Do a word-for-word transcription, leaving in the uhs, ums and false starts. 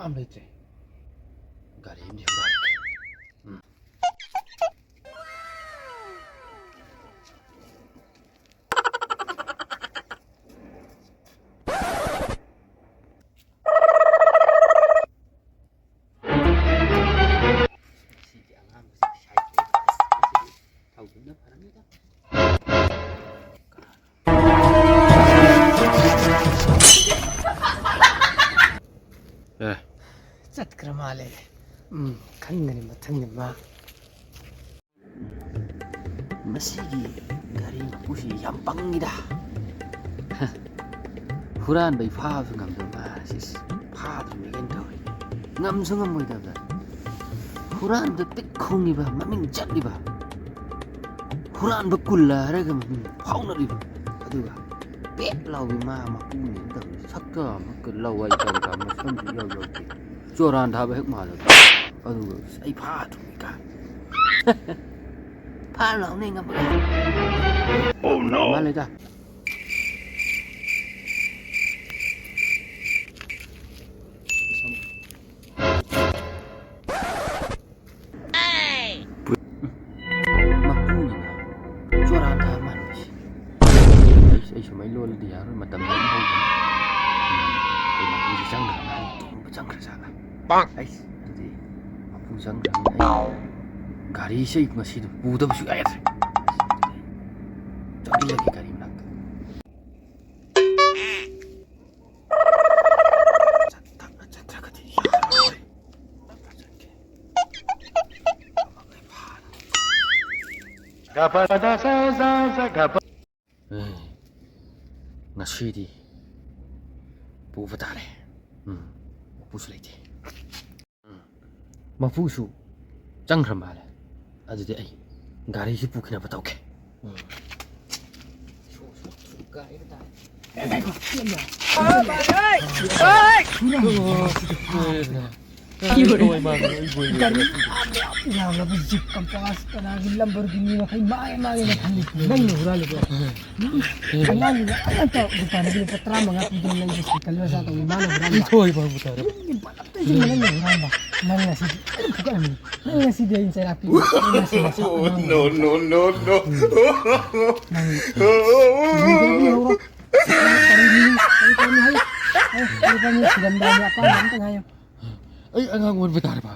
ꯑꯝ ꯂꯩꯇ꯭ꯔꯦ꯫ ꯒꯥꯔꯤ ꯑꯃꯗꯤ ꯍꯨꯔꯥꯜꯂꯦ꯫ ꯎꯝ꯫ ꯁꯤꯒꯤ ꯑꯉꯥꯡꯕꯁꯤ ꯁꯥꯏꯠꯇ ꯊꯧꯈꯤꯕꯅ ꯐꯔꯅꯤꯗ꯫ ꯑꯦ꯫ ꯆꯠꯈ꯭ꯔ ꯃꯥꯜꯂꯦ꯫ ꯎꯝ, ꯈꯟꯒꯅꯤ ꯃꯊꯪꯗ ꯃꯥ꯫ ꯃꯁꯤꯒꯤ ꯒꯥꯔꯤ ꯃꯄꯨꯁꯤ ꯌꯥꯝ ꯄꯪꯉꯤꯗ꯫ ꯍ, ꯍꯨꯔꯥꯟꯕꯩ ꯐꯥꯕꯁꯨ ꯉꯝꯗꯕ ꯃꯥ ꯁꯤꯁ ꯐꯥꯗ꯭ꯔꯤꯕ ꯀꯩꯅꯣ ꯇꯧꯔꯤ꯫ ꯉꯝꯁꯨ ꯉꯝꯃꯣꯏꯗꯕꯗ꯫ ꯍꯨꯔꯥꯟꯕꯗ ꯄꯤꯛ ꯈꯣꯡꯉꯤꯕ, ꯃꯃꯤꯡ ꯆꯠꯂꯤꯕ꯫ ꯍꯨꯔꯥꯟꯕ ꯀꯨꯜꯂ ꯍꯥꯏꯔꯒ ꯃꯃꯤꯡ ꯐꯥꯎꯅꯔꯤꯕ꯫ ꯑꯗꯨꯒ ꯄꯦꯠ ꯂꯥꯎꯕꯤ ꯃꯥ ꯃꯄꯨꯅꯦꯅ ꯇꯧꯔꯤ꯫ ꯁꯛꯇ ꯑꯃꯨꯛꯀ ꯂꯋꯥꯏ ꯀꯔꯤ ꯀꯔꯥ ꯃꯁꯝꯁꯨ ꯏꯌꯥꯎ ꯌꯥꯎꯗꯦ꯫ ꯆꯣꯔꯥꯟ ꯊꯥꯕ ꯍꯦꯛ ꯃꯥꯜꯂꯦ꯫ ꯑꯗꯨꯒ ꯑꯩ ꯐꯥꯗ꯭ꯔꯣ ꯀꯥꯏ꯫ ꯐꯥꯔ ꯂꯥꯎꯅꯦ ꯉꯝꯃꯒ꯫ Oh, no! ꯃꯥꯜꯂꯦꯗ꯫ ꯃꯄꯨꯅꯤꯅ ꯆꯣꯔꯥꯟ ꯊꯥ ꯃꯥꯟꯕꯁꯦ꯫ ꯑꯩ, ꯑꯩ ꯁꯨꯃꯥꯏꯅ ꯂꯣꯜꯂꯗꯤ ꯌꯥꯔꯣꯏ, ꯃꯇꯝ ꯌꯥꯝ ꯍꯧꯈ꯭ꯔꯦ꯫ ꯎꯝ, ꯑꯩ ꯃꯄꯨꯁꯤ ꯆꯪꯈ꯭ꯔ ꯃꯥꯜꯂꯦ, ꯇꯨꯝꯕ ꯆꯪꯈ꯭ꯔ ꯖꯥꯠꯂꯥ? ꯑꯩꯁ, ꯑꯗꯨꯗꯤ ꯃꯄꯨ ꯆꯪꯈ꯭ꯔꯕꯅꯤꯅ ꯑꯩ ꯒꯥꯔꯤꯁꯦ ꯑꯩ ꯉꯁꯤꯗꯣ ꯄꯨꯗꯕ ꯁꯨꯛꯌꯥ ꯌꯥꯗ꯭ꯔꯦ꯫ ꯆꯪꯁꯤꯜꯂꯒꯦ ꯒꯥꯔꯤ ꯃꯅꯥꯛꯇ꯫ ꯆꯠ-, ꯇꯞꯅ ꯆꯠꯇ꯭ꯔꯒꯗꯤ ꯌꯥꯔꯔꯣꯏ꯫ ꯇꯞꯅ ꯆꯠꯀꯦ꯫ ꯑꯦ, ꯉꯁꯤꯗꯤ ꯄꯨꯕ ꯇꯥꯔꯦ꯫ ꯎꯝ, ꯃꯄꯨꯁꯨ ꯂꯩꯇꯦ꯫ ꯎꯝ, ꯃꯄꯨꯁꯨ ꯆꯪꯈ꯭ꯔ ꯃꯥꯜꯂꯦ꯫ ꯑꯗꯨꯗꯤ ꯑꯩ ꯒꯥꯔꯤꯁꯤ ꯄꯨꯈꯤꯅꯕ ꯇꯧꯒꯦ꯫ ꯎꯝ꯫ ꯒꯥꯔꯤ ꯌꯥꯝ ꯌꯥꯝꯂꯕ ꯖꯤꯞ ꯀꯝꯄꯥꯁ ꯀꯅꯥꯒꯤ ꯂꯝꯕꯣꯔꯒꯤꯅꯤ ꯃꯈꯩ ꯃꯥꯒꯤ ꯃꯥꯒꯤꯅ ꯈꯜꯂꯤ꯫ ꯅꯪꯅ ꯍꯨꯔꯥꯜꯂꯤꯗꯣ꯫ ꯑꯉꯥꯡꯒꯤ ꯉꯥꯛꯇ ꯗꯨꯀꯥꯟꯗꯒꯤ ꯂꯨꯄꯥ ꯇꯔꯥꯃꯉꯥ ꯄꯤꯗꯅ ꯂꯩꯕ ꯁꯥꯏꯀꯜ ꯃꯆꯥ ꯇꯧꯕꯤ ꯃꯥꯅ ꯍꯨꯔꯥꯜꯂꯤ꯫ ꯏꯊꯣꯏ ꯐꯪꯕ ꯇꯥꯔꯦ꯫ ꯌꯨꯝꯒꯤ ꯕꯂꯞꯇ ꯁꯤꯒꯨꯝꯕ ꯅꯪꯅ ꯍꯨꯔꯥꯟꯕ꯫ ꯅꯪ ꯉꯁꯤꯗꯤ ꯑꯩ ꯐꯨꯒꯠꯂꯝꯃꯤ꯫ ꯅꯪ ꯉꯁꯤꯗꯤ ꯑꯩ ꯆꯩꯔꯥꯛ ꯄꯤꯒꯅꯤ꯫ ꯅꯪ ꯉꯁꯤ ꯅꯁꯥ ꯑꯉꯥꯡ ꯑꯣꯏꯔꯁꯨ꯫ ꯅꯪ ꯂꯨꯖꯕꯤ ꯍꯧꯔꯣ꯫ ꯀꯔꯤ ꯀꯔꯤ ꯀꯔꯤ ꯍꯥꯏ? ꯀꯔꯤ ꯀꯔꯤ ꯁꯤꯔꯝꯗꯥꯏꯒꯤ ꯑꯄꯥꯝꯕ ꯑꯝꯇꯪ ꯍꯥꯏꯌꯨ꯫ ꯑꯩ ꯑꯉꯥꯡ ꯑꯣꯟꯕ ꯇꯥꯔꯕ?